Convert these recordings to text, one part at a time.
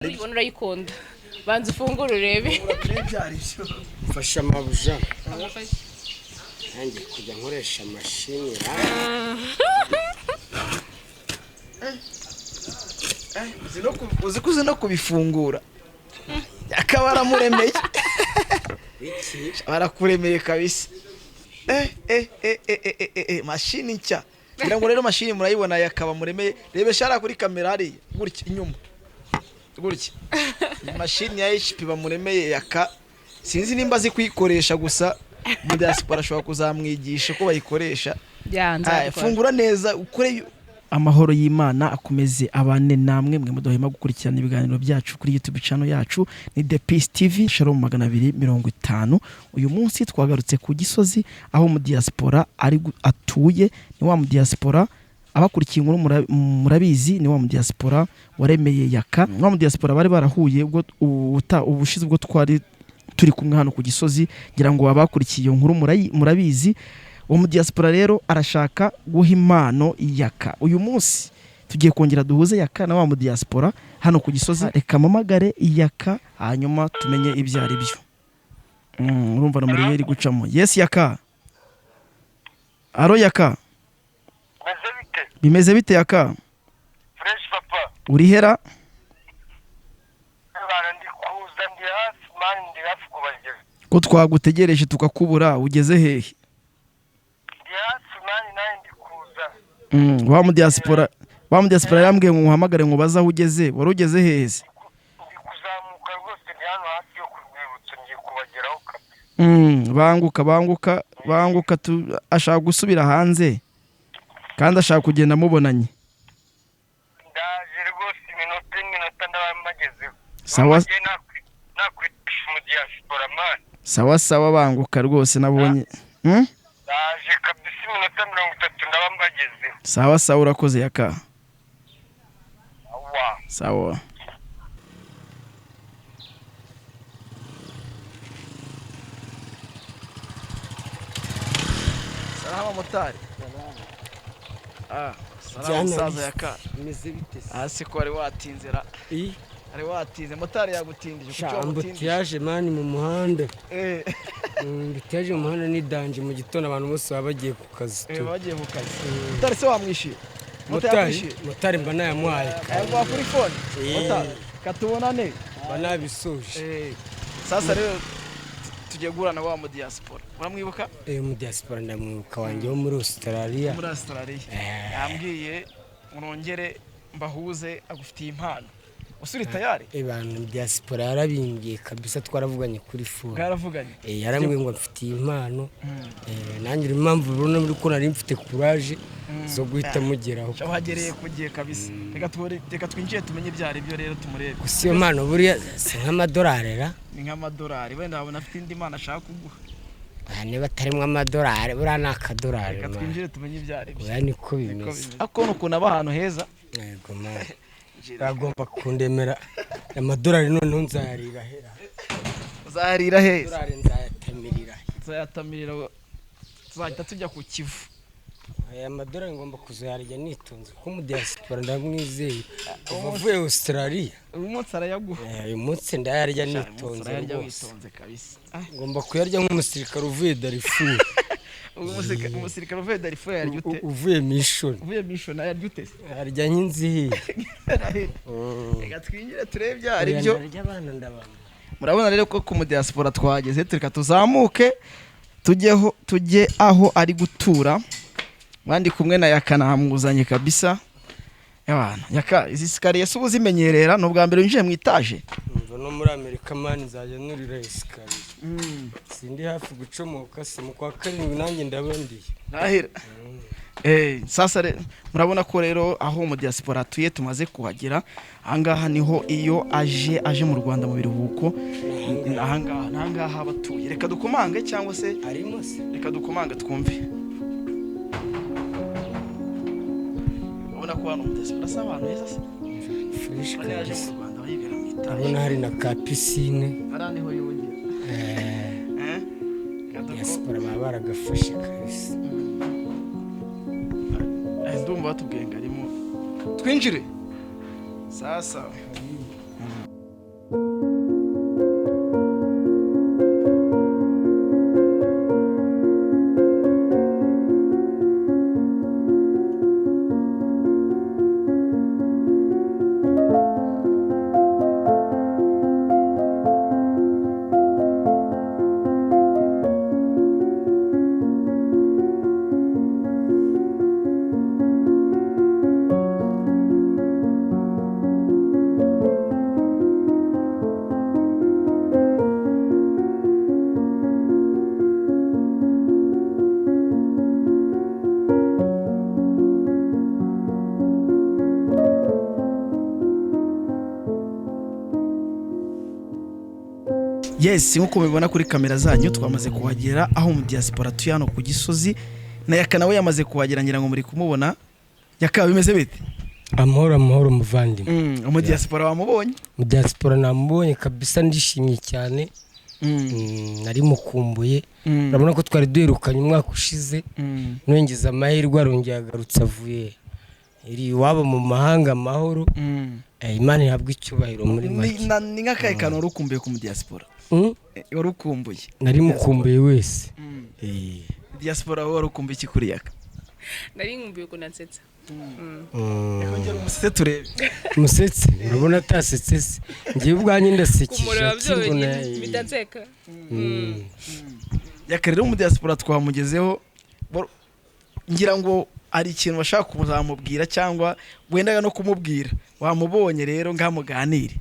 Uyibona urayikunda, banza ufungure urebe. Mfasha mabuja, nanjye kujya nkoresha mashini ra. Uzi ko uzi no kubifungura, akaba aramuremeye. Iki? Barakuremeye kabisa. Eh eh eh eh eh eh eh, mashini nshya. Ngira ngo rero mashini murayibona, yakaba muremeye. Rebe shara kuri kamera hariya gutya inyuma gutya. Mashini ya HP bamuremeye yaka, sinzi nimba azi kuyikoresha, gusa mu diaspora ashobora kuzamwigisha uko bayikoresha. Byanze. Aya, fungura neza ukore. Amahoro y'Imana akomeze abane namwe mwe muduhema gukurikirana ibiganiro byacu kuri YouTube channel yacu, ni The Peace TV. Shalom 250. Uyu munsi twagarutse ku Gisozi aho mu diaspora ari atuye. Ni wa mu diaspora abakurikiye inkuru murabizi, ni wa mu diaspora waremeye yaka, wa mu diaspora bari barahuye ubwo ubushize ubwo twari turi kumwe hano ku Gisozi. Ngira ngo abakurikiye iyo nkuru murabizi. Uwo mu diaspora rero arashaka guha impano yaka. Uyu munsi tugiye kongera duhuze yaka na wa mu diaspora hano ku Gisozi. Reka mpamagare yaka hanyuma tumenye ibyo ari byo. Urumva nomero ye iri gucamo. Yes yaka, aro yaka. Meze bite? Bimeze bite yaka? Fresh papa. Urihera? Bana, ndi kuza, ndi hafi man, ndi hafi kubageza. Ko twagutegereje tukakubura, ugeze hehe? Ndi hafi man, nawe ndi kuza. Wa mu diaspora yambwiye ngo nguhamagare ngo baze aho ugeze. Wari ugeze hehe se? Ndi kuzamuka rwose, ndi hano hafi yo ku rwibutso, ngiye kubageraho kabisa. Banguka banguka banguka, ashaka gusubira hanze kandi ashaka kugenda amubonanye. Ndaje rwose, iminota ndaba mbagezeho. Sawa. Ngiye nakwitisha mu diaspora man. Sawa sawa, banguka rwose nabonye. Ndaje kabisa, iminota 30 ndaba mbagezeho. Sawa sawa, urakoze yaka. Awa. Sawa. Salama motari. Ah, salama. Jana. Musaza yaka. Bimeze bite se? Hasi ko wari watinze ra? I Wari watinze, motari yagutindije. Kuki sha wamutindije? Embouteillage man mu muhanda. Embouteillage mu muhanda ni danger mu gitondo, abantu bose baba bagiye ku kazi tu. Bagiye ku kazi. Motari se wamwishyuye? Motari Motari yakwishyuye? Motari mba nayamuhaye. Ayaguha kuri phone? Eh. Motari katubonane. Mba nabisoje. Sasa rero tugiye guhura na wa mu diaspora, uramwibuka? Mu diaspora ndamwibuka, wanjye wo muri Australia. Muri Australia. Yambwiye nongere mbahuze, agufitiye impano. Usuri tayari? Abantu diaspora yarabimbwiye kabisa, twaravuganye kuri phone. Bwaravuganye? Yarambwiye ngo mfitiye impano. Nanjye uri impamvu urabona muri ko nari mfite courage zo guhita mugeraho. Wahagereye ku gihe kabisa. Reka twinjire tumenye ibyo ari byo rero, tumurebe. Gusa iyo mpano buriya si nk'amadolari ra? Ni nk'amadolari, wenda wabona afite indi mpano ashaka kuguha. Ah, niba atarimo amadolari buriya ni akadolari Reka man. twinjire tumenye ibyo ari byo. Oya, niko Niko bimeze. bimeze. Ariko ni ukuntu aba ahantu heza. Yego man, bagomba kundemera amadolari, noneho nzayarira hera. Uzarira heza. Amadolari nzayatamirira. Tuzayatamirira, tuzahita tujya ku Kivu. Aya madolari ngomba kuzayarya nitonze kuko mu diaspora ndamwizeye kuva avuye Australia. Uyu munsi arayaguha. Uyu munsi ndayarya Uyu munsi nitonze urayarya rwose. witonze kabisa. Ngomba kuyarya nk'umusirikare uvuye Darifuru. Umusirikare uvuye Darifuru yarya ute? Uvuye mission. Uvuye mission yarya ute se? Arya nk'inzihiye. Reka twinjire turebe ibyo ari byo. Ndarya abana ndabana. Murabona rero ko ku mu diaspora twageze. Reka tuzamuke tujyeho, tujye aho ari gutura. Mwandi kumwe na yaka, namuzanye kabisa. Yabana yaka, izi escalier se uba uzimenyerera? Ni ubwa mbere winjiye mu itaje? Umva, no muri Amerika man nzajya nurira escalier. Sindi hafi gucomoka se? Mu kwa karindwi nanjye ndaba ndiye. Nahira. Sasa murabona ko rero aho mu diaspora atuye tumaze kuhagera. Ahangaha niho iyo aje mu Rwanda mu biruhuko, ahangaha aba atuye. Reka dukomange cyangwa se Arimo se? Reka dukomange twumve. Urabona ko hano mu diaspora asa abantu heza se. Fresh Urabona yaje kabisa. mu Rwanda aba yibera mu itaje. Urabona hari na ka piscine. Hariya niho yogera. Eh? Reka Diaspora baba baragafashe kabisa. Ndumva batubwiye ngo arimo, twinjire sasa. Yes, nk'uko mubibona kuri kamera zanyu, twamaze kuhagera aho mu diaspora tuye hano ku Gisozi, na Yaka nawe yamaze kuhagera, ngira ngo muri kumubona. Yaka, bimeze bite? Amahoro, amahoro, muvandimwe. Mu diaspora wamubonye? Mu diaspora namubonye kabisa, ndishimye cyane. Nari mukumbuye. Urabona ko twari duherukanye umwaka ushize, nongeza amahirwe arongera agarutse, avuye iri iwabo mu mahanga amahoro. Imana ihabwa icyubahiro muri make. Ni nk'akahe kantu wari ukumbuye ku mu diaspora? Wari ukumbuye? Nari mukumbuye wese. Diaspora, wowe wari ukumbuye iki kuri Yaka? Nari nkumbuye ukuntu ansetsa. Ongera umusetse turebe. Musetse, urabona atasetse se? Ngewe ubwanjye ndasekije. Kumureba Akimbona, byonyine mpita nseka. Yaka rero, mu diaspora twamugezeho. Ngira ngo hari ikintu bashaka kuzamubwira cyangwa wendaga no kumubwira. Wamubonye rero, ngamuganire.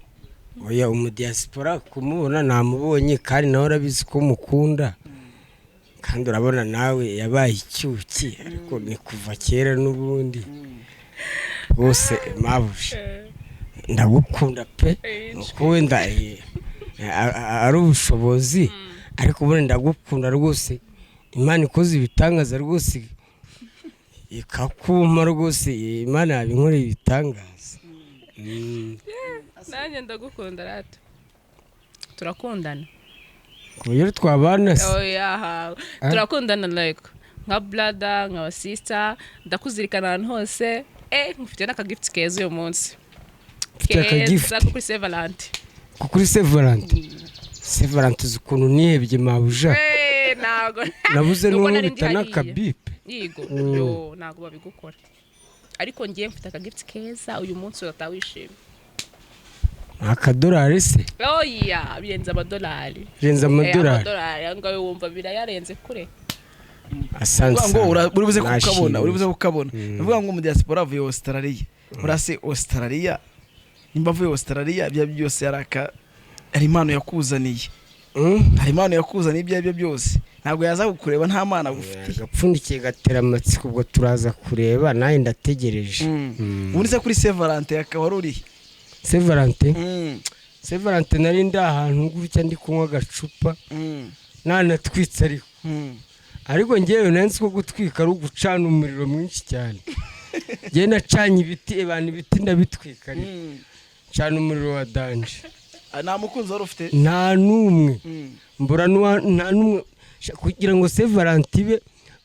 Oya, umudiaspora kumubona namubonye, kandi nawe urabizi ko mukunda, kandi urabona nawe yabaye icyuki, ariko ni kuva kera n'ubundi rwose. Mabuja, ndagukunda pe. Nuko wenda ari ubushobozi, ariko ubundi ndagukunda rwose. Imana ikoze ibitangaza rwose ikakumpa rwose, Imana yabinkoreye ibitangaza. Nanjye ndagukunda rata, turakundana. Ku buryo twabana se? Oya, turakundana like nka brother, nka sister. Ndakuzirikana ahantu hose. Mfite n'akagift keza uyu munsi. Mfite akagift? Keza ko kuri Saint Valentin. Ko kuri Saint Valentin? Saint Valentin, uzi ukuntu nihebye, mabuja? Ntago Nabuze Nuko nari ndi n'unkubita hariya. n'akabipe. Yigo yo, ntago babigukora, ariko ngiye mfite akagift keza uyu munsi, urataha wishimye. Akadorari se? Oya, birenze amadolari. Birenze amadolari? Amadolari ayo ngayo wumva birayarenze kure. Asante. Uvuga ngo uri buze kukabona. Nashimye. Uri buze kukabona. Uvuga ngo mu diaspora avuye Australia. Urase Australia, nimba avuye Australia, ibyo ari byo byose yaraka hari impano yakuzaniye. Hari impano yakuzaniye, ibyo ari byo byose ntabwo yaza kukureba nta mpano agufitiye. Agapfundikiye gatera amatsiko, ubwo turaza kureba, nawe ndategereje. Ubundi se kuri Saint Valentin akaba wari urihe? Saint Valentin? Saint Valentin nari ndi ahantu gutya, ndi kunywa agacupa, nanatwitse, ariko ariko ngewe nari nzi ko gutwika ari ugucana umuriro mwinshi cyane. Ngewe nacanye ibiti, abantu ibiti ndabitwika, ariko ncana umuriro wa danger. Ah, nta mukunzi wari ufite? Nta n'umwe. Mbura nta n'umwe. Kugira ngo Saint Valentin ibe,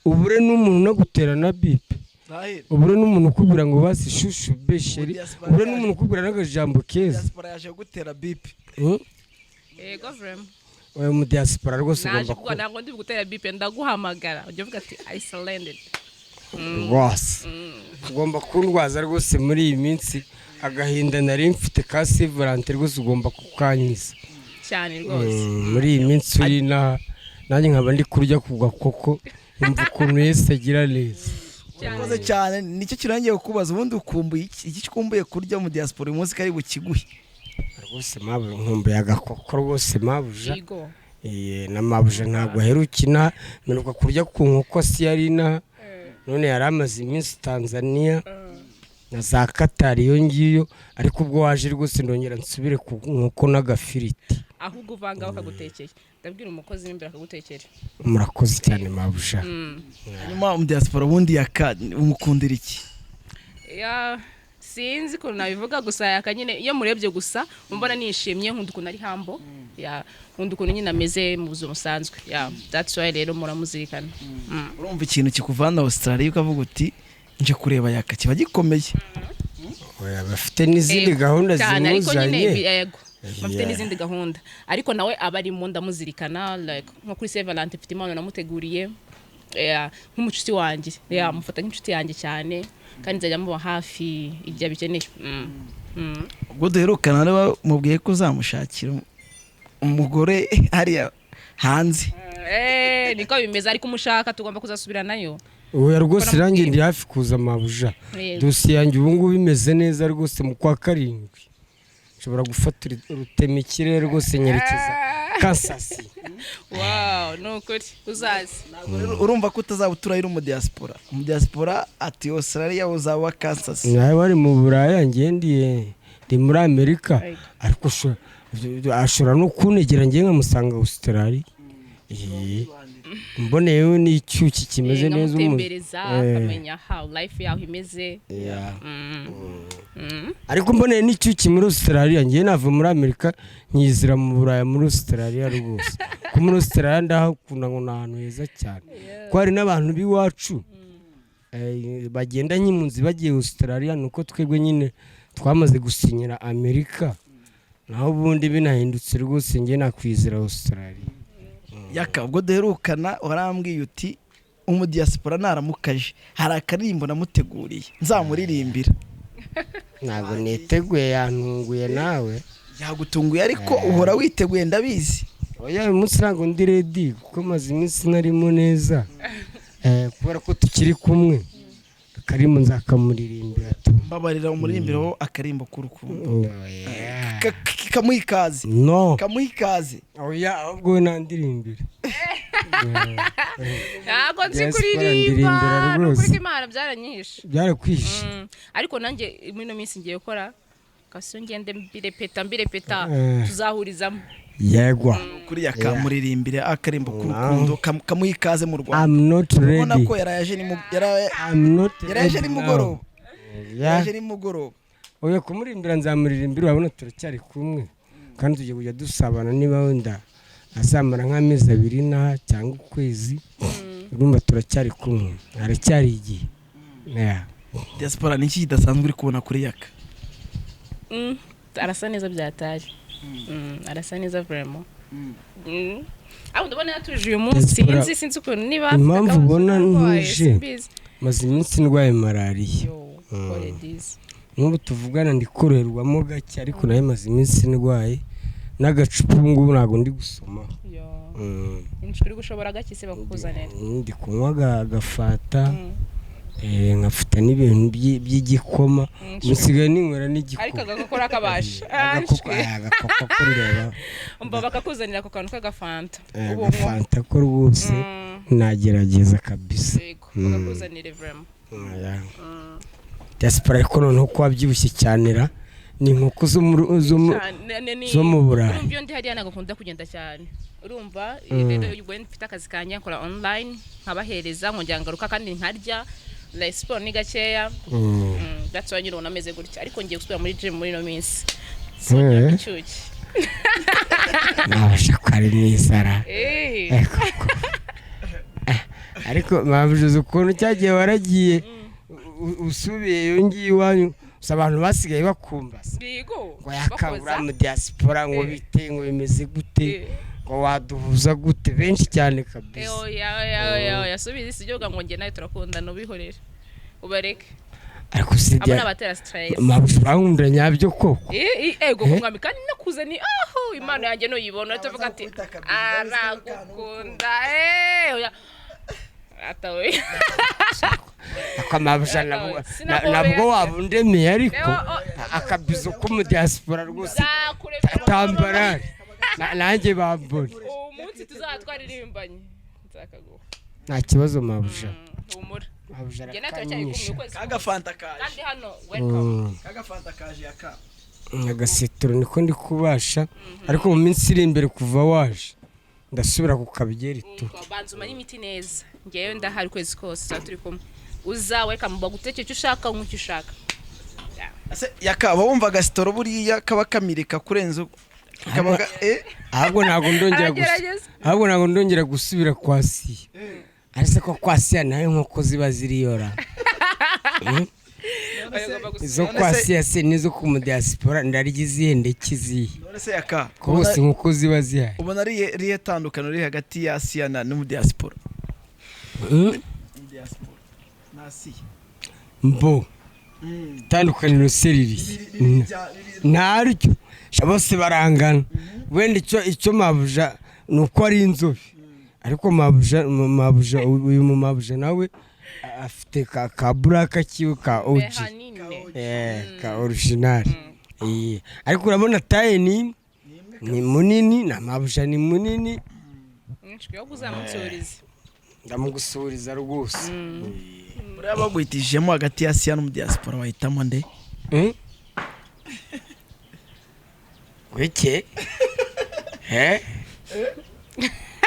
ubure n'umuntu unagutera na bipe, Zahir. ubure n'umuntu ukubwira ngo basi chouchou, be chéri, Diaspora ubure yaje. n'umuntu ukubwira n'akajambo keza. Diaspora yaje gutera bipe. Yego, vraiment. Oya, mu diaspora rwose Naje ugomba kuko ntabwo ndi bugutera bipe, ndaguhamagara ujya uvuga ati "I surrendered." Rwose ugomba kundwaza rwose muri iyi minsi. Agahinda nari mfite ka Saint Valentin rwose ugomba kukanyiza. Cyane rwose. Muri iyi minsi uri inaha, nanjye nkaba ndi kurya ku gakoko, yumva ukuntu Yesu agira neza. Urakoze cyane. Nicyo kirangiye kukubaza. Ubundi ukumbuye iki? Iki ukumbuye kurya mu diaspora uyu munsi kari bukiguhe? Rwose mabuja, nkumbuye agakoko rwose, mabuja. Yego. Na mabuja ntabwo aheruka inaha, mperuka kurya ku nkoko si yari inaha, none yari amaze iminsi Tanzania na za Katari iyo ngiyo, ariko ubwo waje rwose ndongera nsubire ku nkoko n'agafiriti. Ahubwo uvanga bakagutekeye, ndabwira umukozi w'imbere akagutekera. Murakoze cyane, mabuja. Hanyuma mu diaspora, ubundi Yaka umukundira iki? Yeah, sinzi ukuntu nabivuga, gusa Yaka nyine iyo murebye gusa mbona nishimye. Nkunda ukuntu ari humble, yeah, nkunda ukuntu nyine ameze mu buzima busanzwe. Yeah, that's why rero muramuzirikana. Urumva ikintu kikuvana Australia ukavuga uti nje kureba Yaka kiba gikomeye. Oya, bafite n'izindi Yego, gahunda cyane, ariko nyine zimuzanye. Yego, bafite n'izindi gahunda, ariko nawe aba arimo ndamuzirikana, like nko kuri Saint Valentin mfite impano namuteguriye. Yeah, nk'umucuti wanjye. Yeah, mufata nk'inshuti yanjye cyane, kandi nzajya muba hafi igihe abikeneye. Ubwo duherukana rero mubwiye ko uzamushakira umugore hariya hanze. Niko bimeze, ariko umushaka tugomba kuzasubiranayo. Oya rwose, Mbona nanjye mubwira. ndi hafi kuza, mabuja. Yego. Dosiye yanjye ubu ngubu imeze neza rwose, mu kwa karindwi nshobora gufata rutema ikirere rwose nyerekeza Kansas. Wow, ni ukuri uzaze. Ntabwo rero urumva ko utazaba uturayo uri mu diaspora. Mu diaspora ati Australia, uzaba Kansas. Nawe wari mu Buraya, ngiye ndi muri Amerika. Yego. Ariko Ashobora no kuntegera ngewe nkamusanga Australia. Mboneyeho n'icyuki kimeze neza Nkamutembereza, akamenya how life yaho imeze. Yeah. Mm. Ariko mboneye n'icyuki muri Australia, ngewe nava muri Amerika nkizira mu Buraya, muri Australia rwose, ko muri Australia ndahakunda, ngo ni ahantu heza cyane, ko hari n'abantu b'iwacu bagenda nk'impunzi bagiye Australia. Ni uko twebwe nyine twamaze gusinyira Amerika, naho ubundi binahindutse rwose ngewe nakwizira Australia. Yaka, ubwo duherukana warambwiye uti umudiyasipora naramukaje hari akaririmbo namuteguriye nzamuririmbira. Ntabwo niteguye, yantunguye nawe. Yagutunguye, ariko uhora witeguye, ndabizi. Oya, uyu munsi ntabwo ndi ready kuko maze iminsi ntarimo neza. Kubera ko tukiri kumwe, akarimo nzakamuririmbira tu. Mbabarira umuririmbiraho akarimbo k'urukundo. Oya. Kamuha ikaze. No. Kamuha ikaze. Oya, ahubwo we nandirimbira. Ntabwo nzi Diaspora kuririmba. ndirimbira Ni ukuri rwose. ko Imana byaranyishe. Byarakwishe. Ariko nanjye muri ino minsi ngiye gukora kasiyo, ngende mbirepeta mbirepeta, tuzahurizamo. Yegwa. Kuri Yaka, muririmbire akarimbo k'urukundo, kamuha ikaze mu Rwanda. I'm not Ubona ready. ko yaraje ni I'm not yaraje ready nimugoroba. now. Yeah. Yaraje nimugoroba. Oya, kumuririmbira nzamuririmbira, urabona turacyari kumwe kandi tugiye kujya dusabana. Niba wenda azamara nk'amezi 2 na cyangwa ukwezi, urumva turacyari kumwe, haracyari igihe. Yeah. Diaspora, ni iki kidasanzwe uri kubona kuri Yaka? Arasa neza byatari. Arasa neza vraiment. Ahubwo ndabona yatuje uyu munsi. Diaspora, Sinzi ukuntu niba afite impamvu akabazo ubona arwaye, ntuje, simbizi. Maze iminsi ndwaye malariya. Yo, pole disi. Nk'ubu tuvugana ndi koroherwamo gake, ariko nayo maze iminsi ndwaye n'agacupa ubu ngubu ntabwo ndi gusoma. Yo. Uri gushobora gake se bakukuzanira? Ndi kunywa agafanta, nkafata n'ibintu by'igikoma, nsigaye ninywera Ariko n'igikoma. Agakokora kabasha. Agakoko kureba. Umva, bakakuzanira ako kantu k'agafanta. Ubu unywa. Agafanta ko rwose nagerageza kabisa. Yego, bakakuzanire vraiment. Oya. Diaspora, ariko noneho ko wabyibushye cyane ra, ni inkoko zo mu Burayi. Urumva iyo ndi hariya ntabwo nkunda kugenda cyane, urumva rero ubwo mfite akazi kanjye nkora online, nkabahereza, nkongera ngaruka kandi nkarya, like siporo ni gakeya. That's why nyine ubona ameze gutya, ariko ngiye gusubira muri gym muri ino minsi, sinongera icyuki. Nabasha ko ari mwiza ra. Koko. Ariko mpamvu ukuntu cyagiye waragiye usubiye iyo ngiyo iwanyu gusa, abantu basigaye bakumbaza Yego. ngo yakabura Bakoza. mu diaspora, ngo bite, ngo bimeze gute, ngo waduhuza gute, benshi cyane kabisa. Oya, oya, oya, oya, subiza isi ngo njye nawe turakundana, ubihorere ubareke. Ariko si Abo ni abatera stress. Urankunda nyabyo koko? Ego mwami, kandi nakuze ni aho impano yanjye nuyibona tuvuga ati aragukunda, oya atawe. Akamabusha Sinakubeshya. nabwo waba undemeye, ariko Reba, akabizo ko mu diaspora rwose. Nzakuremera. Tambarare nanjye bambona. Uwo munsi tuzaba twaririmbanye nzakaguha. Nta kibazo, mabuja. Humura. Mabuja Njye nawe turacyari kumwe arakanyisha. ukwezi kose. Kagafanta kaje. Kandi hano welcome. Kagafanta kaje, Yaka. Agasetero niko ndi kubasha, ariko mu minsi iri imbere kuva waje ndasubira ku kabyeri tu. Umva, banza umare imiti neza, ngewe ndahari ukwezi kose tuzaba turi kumwe, uza welcome, bagutekere icyo ushaka, unywe icyo ushaka. Ese Yaka, uba wumva agasitoro buriya kaba kamirika kurenza kaba Ahubwo ntabwo ndongera gusa. Aragerageza. Ahubwo ntabwo ndongera gusubira kwa Siya, ariko ko kwa Siya nayo inkoko ziba ziriyora. Agomba gusubira. Izo kwa Siya se n'izo ku mudiaspora ndarya izihe, ndeke izihe? None se Yaka, Ko bose inkoko ziba zihari. Ubona ari rihe tandukaniro riri hagati ya Asiya na n'umudiaspora? Diaspora na Asiya. Mbo itandukaniro se riri ntaryo? Sha, bose barangana. Wenda icyo mabuja ni uko ari inzobe, ariko mabuja uyu mu mabuja nawe afite ka buraka kiwe ka OG. Mehanine. Ka original. Ariko urabona taille ni imwe, ni munini na mabuja ni munini. Yo kuzamunsuriza. Ndamugusuhuriza rwose. Buriya baguhitishijemo hagati ya Asiya n'umudiaspora wahitamo nde? Eh? Weke he?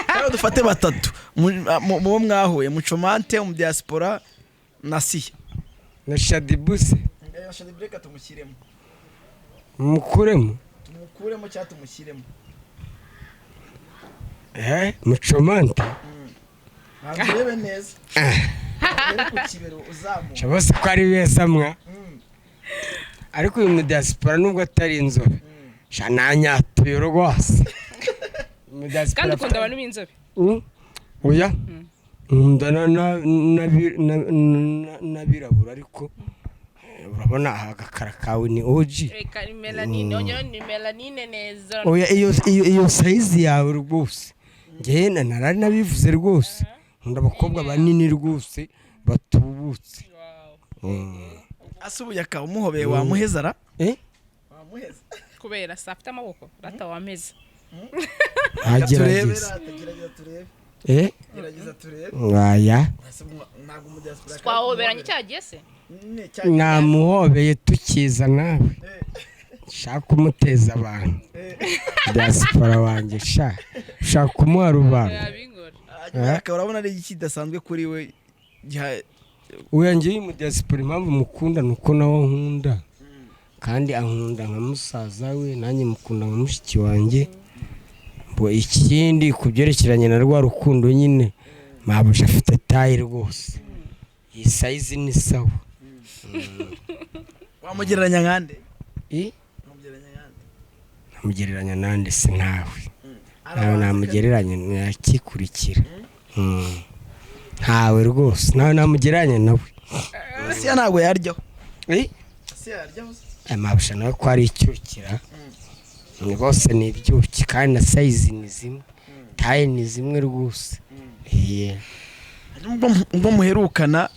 Cyangwa dufate batatu mu bo mwahuye: Mucomante, mu diaspora na Siya. Na Shadibuse. Reka tumushyiremo. Mukuremo. Tumukuremo cyangwa tumushyiremo. Mucomante. Ntabwo urebe neza, urebe ku kibero uzamuka. Bose ko ari beza mwa, ariko uyu mudiaspora nubwo atari inzobe, sha nanyatuye rwose. Umudiaspora. Kandi ukunda abantu b'inzobe? Oya, nkunda n'abirabura, ariko urabona aha agakara kawe ni OG. Reka, ni mélanine, ongeraho ni mélanine neza. Oya, iyo size yawe rwose, njyewe narari nabivuze rwose, nkunda abakobwa banini rwose batubutse. Ase ubu Yaka umuhobeye wamuheza ra? Eh? Wamuheza? Kubera se afite amaboko rata wameze. Ntagerageza. Gerageza turebe. Eh? Gerageza turebe. Aya. Ese ntabwo mu diaspora Twahoberanye cyagiye se? Ne, cyagiye. Namuhobeye tukiza nawe shaka kumuteza abantu. Diaspora wanjye sha, ushaka kumuha rubanda. Yabingora. Yaka urabona ari iki kidasanzwe kuri we Uyu ngiye mu diaspora, impamvu mukunda ni uko nawe nkunda, kandi ankunda nka musaza we, nanjye mukunda nka mushiki wanjye. Ngo ikindi ku byerekeranye na rwa rukundo nyine, mabuja afite taille rwose, iyi size ni sawa. Wamugereranya nkande? I? Wamugereranya nkande? Namugereranya nande se? Ntawe namugereranya, nakikurikira. Ntawe rwose, ntawe namugereranya nawe. Siya ntabwo yaryaho. Eh? Siya yaryaho se? Aya mabusha nawe ko ari icyukira, ni bose ni ibyuki, kandi na size ni zimwe, taille ni zimwe rwose. Yeah. Hanyuma ubwo muherukana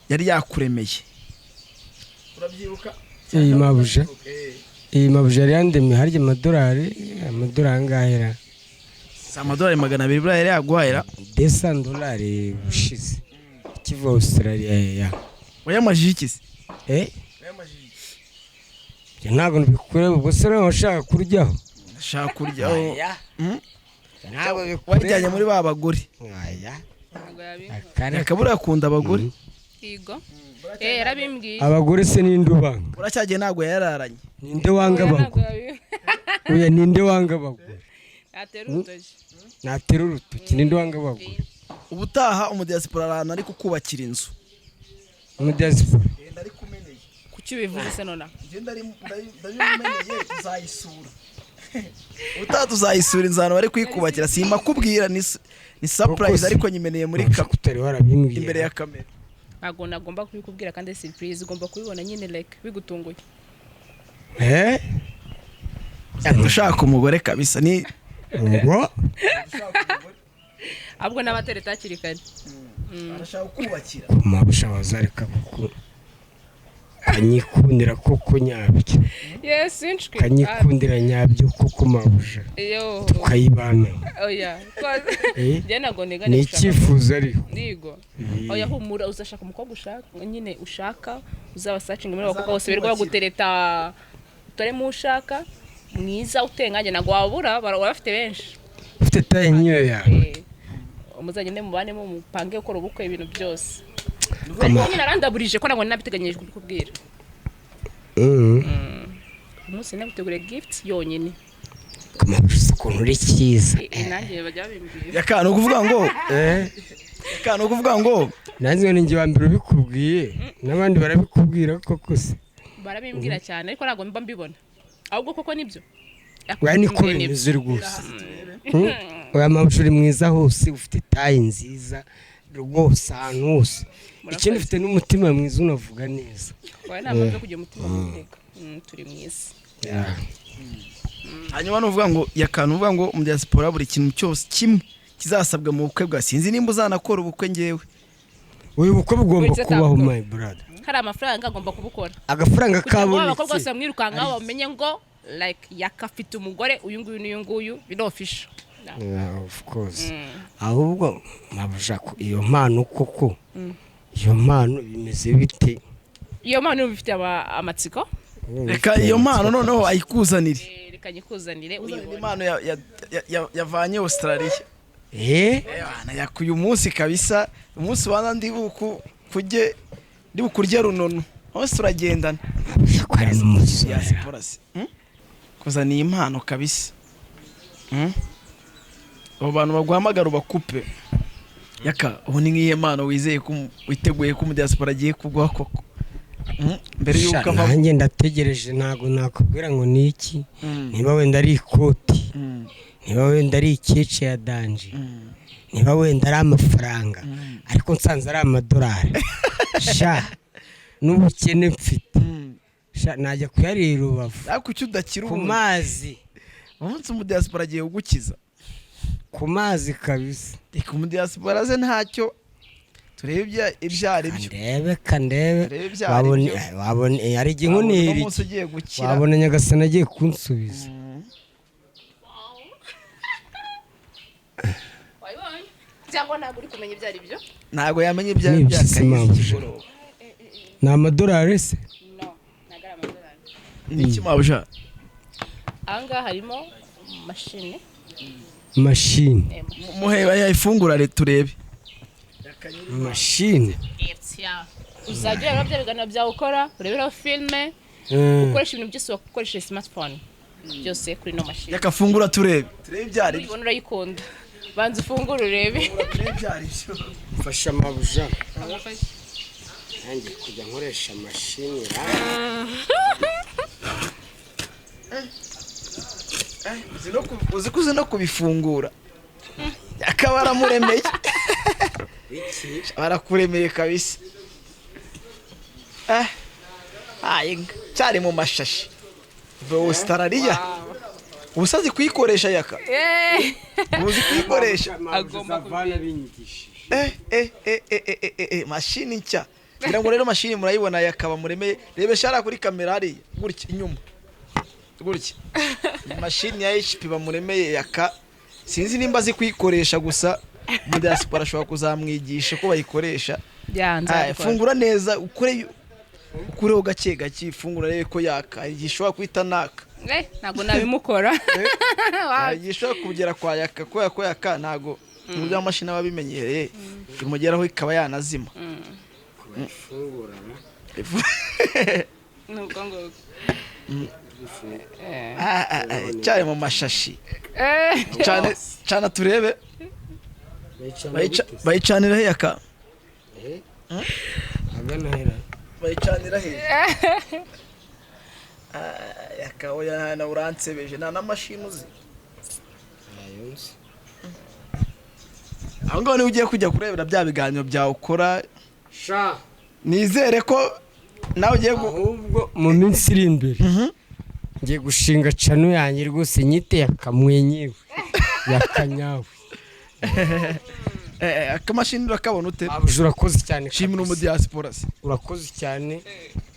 yari yakuremeye, urabyibuka? Iyi mabuja, iyi mabuja yari yandemye harya amadolari angahe ra? Si amadolari 200 buriya yari yaguhahira? 200 dolari bushize kiva Australia ya. Wayamajije iki se? Eh, ibyo ntabwo bikureba. Ubwo se nawe washaka kuryaho? Ndashaka kuryaho. Aya. Ntabwo bikureba. Wajyanye muri ba bagore. Aya. Ntabwo yabinkora. Akara. Reka, buriya akunda abagore. Yego, eh, yarabimbwiye. Abagore se ninde ubanga? Uracyagiye ntabwo yararanye. Ninde wanga Oya, ntabwo abagore? yabinkora. Oya, ninde wanga abagore? Natera urutoki. Natera urutoki, ninde wanga abagore? Ubutaha umudiaspora ahantu ari kukubakira inzu. Umudiaspora? Genda ari kumeneye. Kuki ubivuze se nonaha? Genda ndabimumeneye, tuzayisura ubutaha, tuzayisura inzu ahantu bari kuyikubakira. Simakubwira, ni surprise. Koko se. Ariko nyimeneye muri Urabasha kutari warabimbwira. Imbere ya kamera. Ntabwo nagomba kubikubwira, kandi ari surprise, ugomba kubibona nyine like bigutunguye. Eh. Ushaka umugore kabisa ni Ngo? Ahubwo n'abatereta hakiri kare. Arashaka kubakira. Kumabusha wazareka kuko kanyikundira koko nyabyo. Yes, inshwi. Kanyikundira nyabyo koko mabuja. Yo. Tukayibana. Oya. Eh? Njye ntabwo nteganya Ni gushaka. icyifuzo ariko. Ndigo. Eh. Oya, humura, uzashaka umukobwa ushaka nyine, ushaka uzaba searching muri abakobwa bose birirwa bagutereta, utoremo ushaka mwiza utenganye, ntabwo wabura, baba bafite benshi. Ufite taille nk'iyo yawe. Eh, muzagende mubanemo, mupange gukora ubukwe, ibintu byose. Ariko nyine arandaburije ko ntabwo nabiteganyije kubikubwira. Umunsi naguteguriye gift yonyine. Kamabusha, ukuntu uri cyiza. Eh, eh, nanjye bajya babimbwira. Yaka, ni ukuvuga ngo Eh. Yaka, ni ukuvuga ngo Nanjye ni njye wa mbere ubikubwiye, n'abandi barabikubwira koko se? Barabimbwira cyane, ariko ntabwo mba mbibona. Ahubwo koko nibyo. Oya, niko bimeze rwose. Oya mabusha, uri mwiza hose, ufite taille nziza rwose ahantu hose. Ikindi, ufite n'umutima mwiza, unavuga neza. Oya, nta mpamvu yo kugira umutima mubi. Turi mwiza. Yeah. Hanyuma nuvuga ngo Yaka, nuvuga ngo mu diaspora buri kintu cyose kimwe kizasabwa mu bukwe bwa, sinzi nimba uzanakora ubukwe ngewe. Uyu bukwe bugomba Uretse kubaho, atabukora. my brother. Hari amafaranga agomba kubukora. Agafaranga Kugira ngo abakobwa bose kabonetse. bamwirukankaho bamenye ngo like Yaka afite umugore uyu nguyu n'uyu nguyu, biri official. Yeah, of course. Ahubwo mabuja, ko iyo mpano koko, iyo mpano bimeze bite? Iyo mpano uba ufite amatsiko. Reka iyo mpano noneho ayikuzanire. Reka nyikuzanire Uzanira uyibone. Impano yavanye Australia. Ewana, yakuye umunsi kabisa, umunsi ubanza ndi buku kujye, ndi bukurye runono hose turagendana. Ko ari n'umusore. Diaspora se. Kuzaniye impano kabisa. Abo bantu baguhamagara ubakupe. Yaka, ubu ni nk'iyo mpano wizeye ko witeguye ko umudiaspora agiye kuguha koko? Mbere Sha, y'uko ava. Nanjye ndategereje, ntabwo nakubwira ngo ni iki. Niba wenda ari ikoti, niba wenda ari ikece ya danger, niba wenda ari amafaranga, ariko nsanze ari amadolari, sha, n'ubukene mfite, sha, najya kuyarira i Rubavu. Ariko icyo udakira ku ubundi mazi. Umunsi umudiaspora agiye kugukiza. Ku mazi kabisa. Reka umudiaspora ze, ntacyo, turebe ibyo ari byo. Kandebe, kandebe. Turebe ibyo ari Wabona. byo. Wabona hari igihe Wabona nkunira uno munsi iki ugiye gukira. Wabona Nyagasani agiye kunsubiza. Wabibonye cyangwa ntabwo uri kumenya ibyo ari byo? Ntabwo yamenye ibyo ari Ni byo. ibyo Akayizi impamvu. ikigoroba. Ni amadolari se? No, ntabwo ari amadolari. Ni iki, mabuja? Aha ngaha harimo mashini. Mashini. Muhe yayifungura turebe. Mashini. Uzajya ureba bya biganiro byawe ukora, ureberaho filime, ukoresha ibintu byose wakoresheje smartphone byose kuri ino mashini. Yakafungura turebe ibyo ari byo. Uyibona urayikunda, banza ufungure urebe. Turebe ibyo ari byo. Mfasha, mabuja, nanjye kujya nkoresha mashini ra. Uzi ko uzi no kubifungura, akaba aramuremeye, barakuremeye kabisa. Ayi cyari mu mashashi va Australia, ubusazi kuyikoresha yaka, uzi kuyikoresha. Agomba. Binyigishije. Mashini nshya, ngira ngo rero mashini murayibona, yakaba muremeye. Rebe shara kuri kamera hariya gutya inyuma gutya. Mashini ya HP bamuremeye yaka, sinzi nimba azi kuyikoresha, gusa mu diaspora ashobora kuzamwigisha ko bayikoresha. Ya. Ah, Nzabikora. Fungura neza, ukore ukureho gake gake, fungura rebe ko yaka. Hari igihe ishobora guhita naka. Ntabwo nabimukora. Hari igihe ishobora kugera kwa yaka, kubera ko yaka ntago uburyo amashini aba abimenyereye, imugeraho ikaba yanazima. Fungura. Ni ubwo ngubwo. Ah, ah, ah, cyari mu mashashi cyane cyane, turebe. Bayicanira he yaka? Agana hera. Bayicanira he? Ah, yaka, oya, na uransebeje, nta n'amashini uzi. Aho ngaho niba ugiye kujya kurebera bya biganiro byawe ukora, Sha. nizere ko nawe ugiye Ahubwo mu minsi iri imbere ngiye gushinga channel yanjye rwose, nyite Yakamwenyewe Yakanyawe. Akamashini urakabona ute? Mabuja, urakoze cyane Shimira kabisa. umudiaspora se. Urakoze cyane,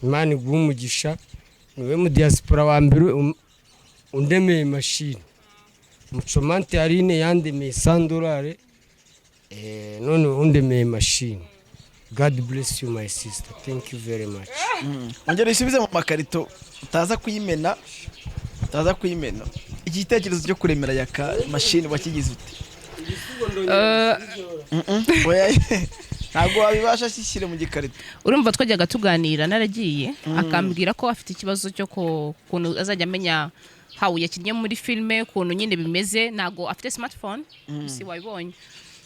Imana iguhe umugisha. Niwe mu diaspora wa mbere undemeye mashini. Mucomante Aline yandemeye sandorare, none undemeye mashini. God bless you, my sister, thank you very much. Ongera uyisubize mu makarito, utaza kuyimena, utaza kuyimena. Iki gitekerezo cyo kuremera yaka mashini wakigize ute? Oya, ntabwo wabibasha, shyishyire mu gikarito. Urumva twajyaga tuganira naragiye, akambwira ko afite ikibazo cyo ukuntu azajya amenya how yakinnye muri filime, ukuntu nyine bimeze, ntabwo afite smartphone, si wabibonye?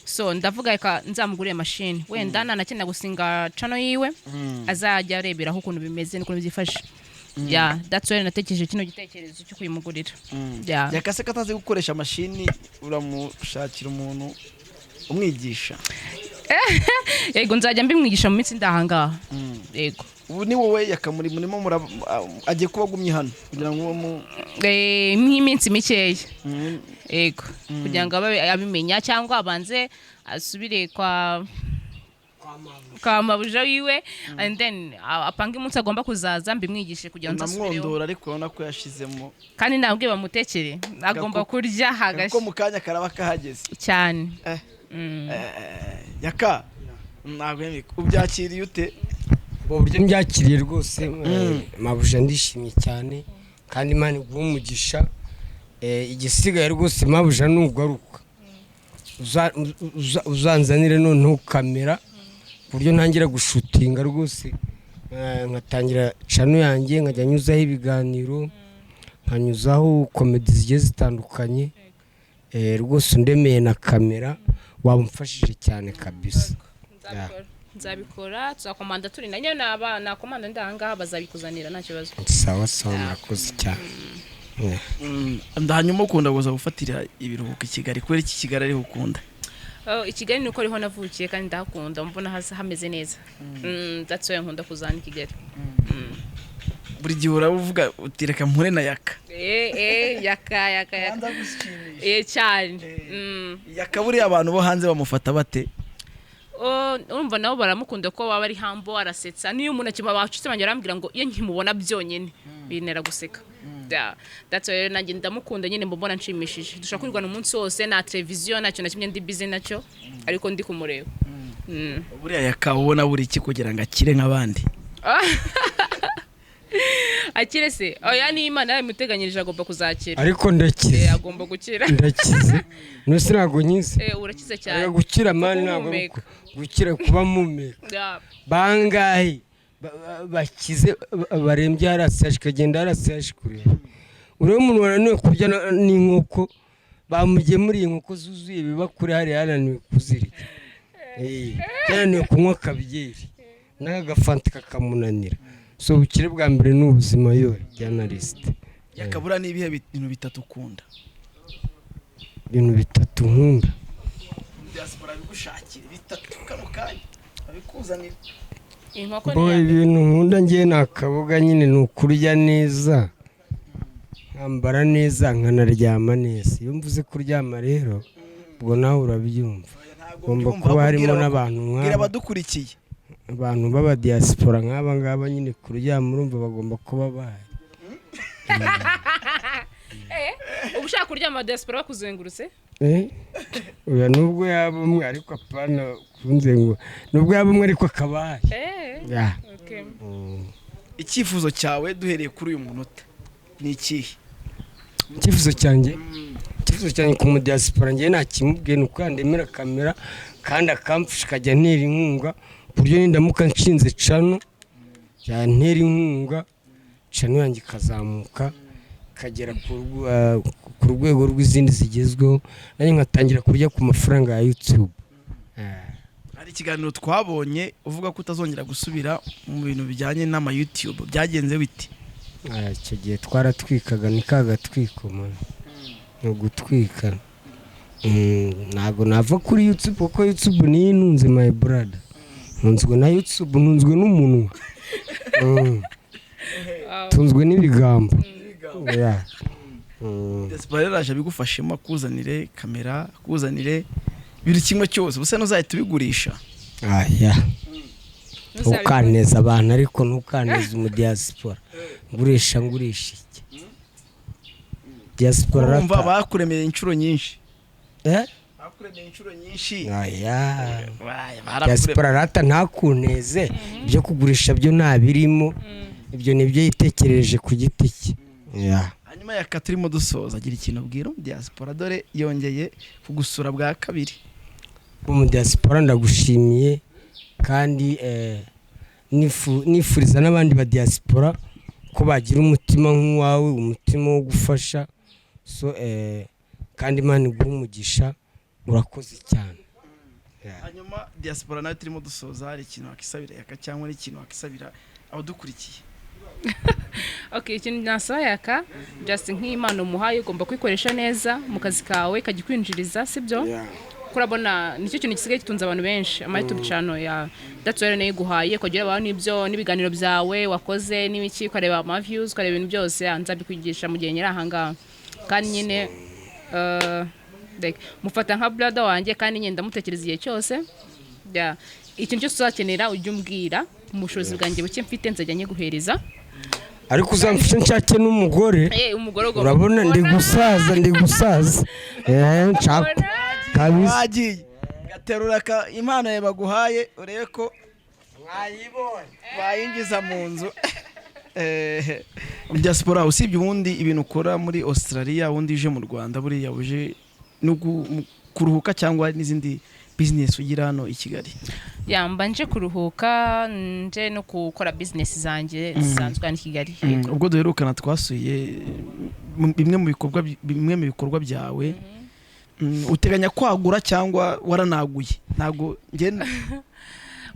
So ndavuga reka nzamugurire mashini, wenda nanakenera gusinga channel yiwe azajya areberaho ukuntu bimeze n'ukuntu byifashe. Yeah, that's why natekereje kino gitekerezo cyo kuyimugurira, yeah. Yakase ko atazi gukoresha mashini, uramushakira umuntu umwigisha? Yego, nzajya mbimwigisha mu minsi ndahangaha, yego. Ubu ni wowe yakamuri murimo agiye kuba agumye hano kugira ngo uwo mu Nk'iminsi mikeya, yego, kugira ngo abe abimenya cyangwa abanze asubire kwa mabuja wiwe, and then apange umunsi agomba kuzaza mbimwigishe kugira ngo nzasubireho. Unamwondora, ariko urabona ko yashizemo. Kandi ntabwo bamutekere, agomba kurya Kuko hagashya. mu kanya karaba kahageze. Cyane. Yaka, ntabwo yemeye. Ubyakiriye ute? Ubwo buryo mbyakiriye rwose, mabuja, ndishimye cyane kandi Imana iguhe umugisha. Igisigaye rwose, mabuja, nugaruka uzanzanire noneho kamera, ku buryo ntangira gushootinga rwose, nkatangira channel yanjye, nkajya nyuzaho ibiganiro, nkanyuzaho comedy zigiye zitandukanye. Rwose undemeye na kamera waba umfashije cyane kabisa. Nzabikora, nzabikora. Tuzakomanda turi na nyine naba nakomanda ndi ahangaha, bazabikuzanira, nta kibazo. Sawa sawa, murakoze cyane. Yeah. Hanyuma ukunda kuza gufatira ibiruhuko i Kigali, kubera iki Kigali ariho ukunda? Oh, i Kigali ni uko ariho navukiye kandi ndahakunda, mbona hameze neza. That's why nkunda kuzana i Kigali. Buri gihe uravuga uti: "Reka mpure na Yaka." Yaka, Yaka, Yaka, cyane. Yaka buriya abantu bo hanze bamufata bate? Oh, urumva nabo baramukunda ko baba ari humble, arasetsa. Niyo umuntu akimara, bacitse banjye barambwira ngo iyo nkimubona byonyine bintera guseka. Yeah, that's why nanjye ndamukunda nyine, mbona nshimishije. Dushobora kwirwana umunsi wose, nta televiziyo, nta kintu na kimwe ndi busy nacyo, ariko ndi kumureba. Buriya Yaka ubona buri iki kugira ngo akire nk'abandi? Akire se? Oya, ni Imana yabimuteganyirije, agomba kuzakira. Ariko ndakize. Agomba gukira. Ndakize, nose ntabwo nkize? Urakize cyane. Erega gukira, man, ntabwo ari Guhumeka. Gukira kuba mpumeka. Bangahe bakize barembye harasaje, ikagenda harasaje kureba urebe umuntu wananiwe kurya n'inkoko bamugemuriye, inkoko zuzuye ibibakure hariya, yananiwe kuzirya. Yananiwe kunywa akabyeri n'agafanta kakamunanira. So ubukire bwa mbere ni ubuzima, yo journaliste. Yaka, buriya ni ibihe bintu bitatu ukunda? Ibintu bitatu nkunda? Diaspora bigushakira bitatu kano kanya babikuzanira. Inkoko ni Bo iya mbere. Ibintu nkunda ngewe ni akaboga nyine, ni ukurya neza, nkambara neza, nkanaryama neza. Iyo mvuze kuryama rero, ubwo nawe urabyumva, ugomba kuba harimo n'abantu Bwira nk'aba, abadukurikiye. abantu b'abadiaspora nk'aba ngaba nyine. Kuryama, urumva bagomba kuba bahari. Uba ushaka kuryama diaspora bakuzengurutse? Eh? Oya, nubwo yaba umwe, ariko apana kunzengu, nubwo yaba umwe ariko akaba ahari. Yeah. Okay. Icyifuzo cyawe duhereye kuri uyu munota ni ikihe? Icyifuzo cyanjye ku mudiaspora, njyewe nta kimubwiye, ni uko yandemera kamera kandi akamfasha, akajya antera inkunga, ku buryo nindamuka nshinze channel yantera inkunga, channel yanjye ikazamuka ikagera ku rwego rw'izindi zigezweho, nanjye nkatangira kurya ku mafaranga ya YouTube. Hari ikiganiro twabonye uvuga ko utazongera gusubira mu bintu bijyanye n'ama YouTube, byagenze bite? Icyo gihe twaratwikaga, ni ka gatwiko man, ni ugutwika. Ntabwo nava kuri YouTube kuko YouTube niyo intunze, my brother. Ntunzwe na YouTube, ntunzwe n'umunwa. Tunzwe n'ibigambo. Yeah. Diaspora rero araje abigufashemo, akuzanire kamera, akuzanire buri kimwe cyose, ubusa ntuzahita ubigurisha? Aya, ntukaneze abantu, ariko ntukaneze umudiaspora. Ngurisha iki diaspora? Urumva Rata. bakuremeye inshuro nyinshi. Eh? Bakuremeye inshuro nyinshi. Aya. Wayi, barakuremeye. Diaspora rata ntakuneze, ibyo kugurisha byo ntabirimo, ibyo ni ibyo yitekereje ku giti cye. Yeah. Hanyuma Yaka, turimo dusoza, agira ikintu ubwira diaspora, dore yongeye kugusura bwa kabiri. Mu diaspora ndagushimiye, kandi nifuriza n'abandi ba diaspora ko bagira umutima nk'uwawe, umutima wo gufasha. So kandi Imana iguhe umugisha, urakoze cyane. Yeah. Hanyuma diaspora nawe, turimo dusoza, hari ikintu wakisabira Yaka cyangwa n'ikintu wakisabira abadukurikiye? Okay, ikintu nasaba Yaka, just nk'impano umuhaye, ugomba kuyikoresha neza mu kazi kawe, kajya kwinjiriza, sibyo? Yeah. Kuko urabona nicyo kintu gisigaye gitunze abantu benshi, ama YouTube channel ya. That's why nayo iguhaye kugira abantu n'ibyo n'ibiganiro byawe wakoze n'ibiki, ukareba ama views, ukareba ibintu byose. Nzabikwigisha mu gihe nyiri aha ngaha. Kandi nyine like, mufata nka brother wanjye, kandi nyine ndamutekereza igihe cyose. Yeah. Ikintu cyose uzakenera ujye umbwira, mu bushobozi bwanjye buke mfite nzajya nyiguhereza. Ariko uzamfashe nshake n'umugore. Umugore ugomba Urabona ndi kubona. gusaza, ndi gusaza, nshaka kabisa. Wagiye gaterura impano yawe baguhaye, urebe ko bayinjiza mu nzu. Diaspora, usibye ubundi ibintu ukora muri Australia, ubundi uje mu Rwanda, buriya uje no kuruhuka cyangwa hari n'izindi business ugira hano i Kigali? Yeah, mba nje kuruhuka, nje no gukora business zanjye zisanzwe hano i Kigali. Ubwo duherukana twasuye bimwe mu bikorwa byawe. Uteganya kwagura cyangwa waranaguye? Ntabwo njye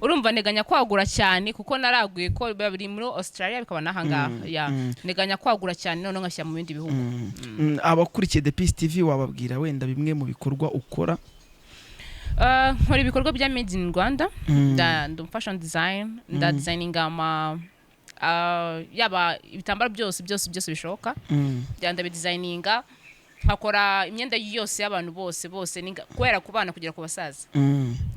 Urumva, nteganya kwagura cyane kuko naraguye, ko biba biri muri Australia bikaba n'ahangaha. Yeah, nteganya kwagura cyane, noneho ngashyira mu bindi bihugu. Abakurikiye The Peace TV, wababwira wenda bimwe mu bikorwa ukora? Nkora ibikorwa bya made in Rwanda. Ndi fashion design, nda designinga ama yaba ibitambaro byose byose byose bishoboka. Bya ndabidesigninga, nkakora imyenda yose y'abantu bose bose, guhera ku bana kugera ku basaza.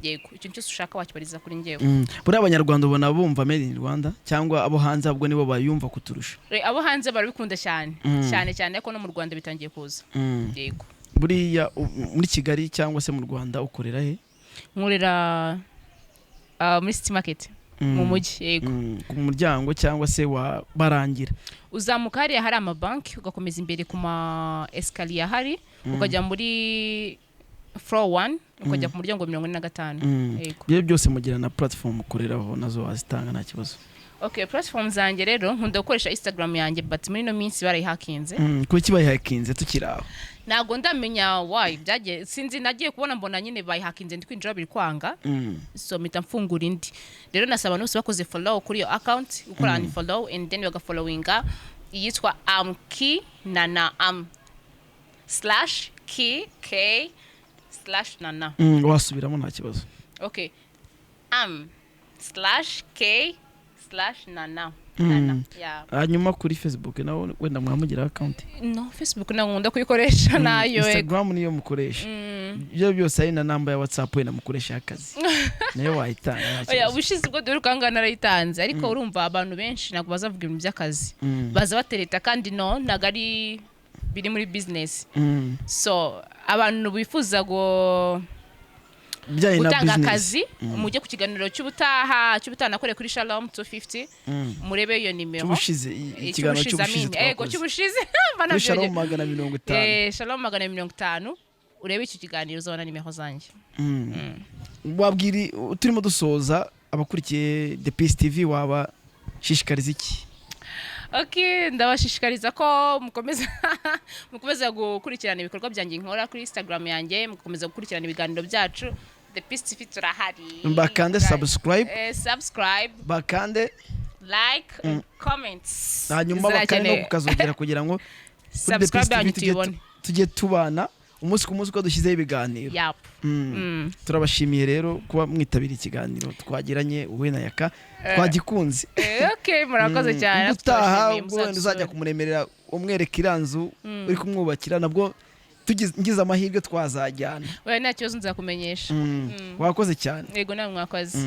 Yego, ikintu cyose ushaka wakibariza kuri njyewe. Buriya Abanyarwanda ubona bumva made in Rwanda, cyangwa abo hanze ahubwo nibo bayumva kuturusha? Abo hanze barabikunda cyane cyane cyane, ariko no mu Rwanda bitangiye kuza. Yego. Buriya muri Kigali cyangwa se mu Rwanda ukorera he? Nkorera muri City Market, mu mujyi, yego. Ku muryango cyangwa se wa barangira? Uzamuka hariya hari amabanki, ugakomeza imbere ku ma escalier ahari, ukajya muri floor one, ukajya ku muryango 45. Yego. Ibyo byose mugira na platform ukoreraho, nazo wazitanga nta kibazo. Okay, platform zanjye rero, nkunda gukoresha Instagram yanjye, but muri ino minsi barayihakinze. Kuki bayihakinze tukiri aho? Ntabwo ndamenya why byagiye, sinzi. Nagiye kubona mbona nyine bayihakinze, ndi kwinjira biri kwanga. So mpita mfungura indi. Rero nasaba abantu bose bakoze follow kuri iyo account gukora unfollow and then bagafollowinga iyitwa amki nana, am slash k k slash nana. Wasubiramo nta kibazo. Okay, am slash k slash nana, nana, yeah. Hanyuma kuri Facebook nawe wenda mwamugira account? No, Facebook ntabwo nkunda kuyikoresha nayo, yego. Instagram niyo mukoresha. Ibyo byose, hari na namba ya WhatsApp wenda mukoresha y'akazi, nayo wayitanga nta Oya, kibazo. ubushize ubwo duheruka ngaha narayitanze, ariko urumva abantu benshi ntabwo bazavuga ibintu by'akazi. Baza batereta, kandi no ntabwo ari biri muri business. So abantu bifuza go Bijyanye na gutanga business. akazi, mujye ku kiganiro cy'ubutaha nakoreye kuri Shalom 250, murebe iyo nimero. Cy'ubushize, ikiganiro cy'ubushize Cy'ubushize, ego. twakoze. Cy'ubushize. Mba Kuri Shalom nabyo. 250. Shalom 250, urebe icyo kiganiro uzabona nimero zanjye. Wabwira, turimo dusoza, abakurikiye The Peace TV wabashishikariza iki? Okay, ndabashishikariza ko mukomeza gukurikirana ibikorwa byanjye nkora kuri Instagram yanjye, mukomeza gukurikirana ibiganiro byacu. The Peace TV turahari. Bakande subscribe. Subscribe. Bakande like and comments. Hanyuma bakande no Zirakenewe. kukazogera kugira ngo kuri The Subscribe Peace TV yanyu tujye tuyibone. tujye tubana umunsi ku munsi uko dushyizeho ibiganiro. Yap. Turabashimiye rero kuba mwitabira ikiganiro twagiranye wowe na Yaka, twagikunze. Okay, murakoze cyane. Ubutaha Turabashimiye, ubwo wenda uzajya muzadusure. kumuremerera, umwereka iriya nzu uri kumwubakira, nabwo ngize amahirwe twazajyana. Oya, nta kibazo, nzakumenyesha. Wakoze cyane. Yego, nawe mwakoze.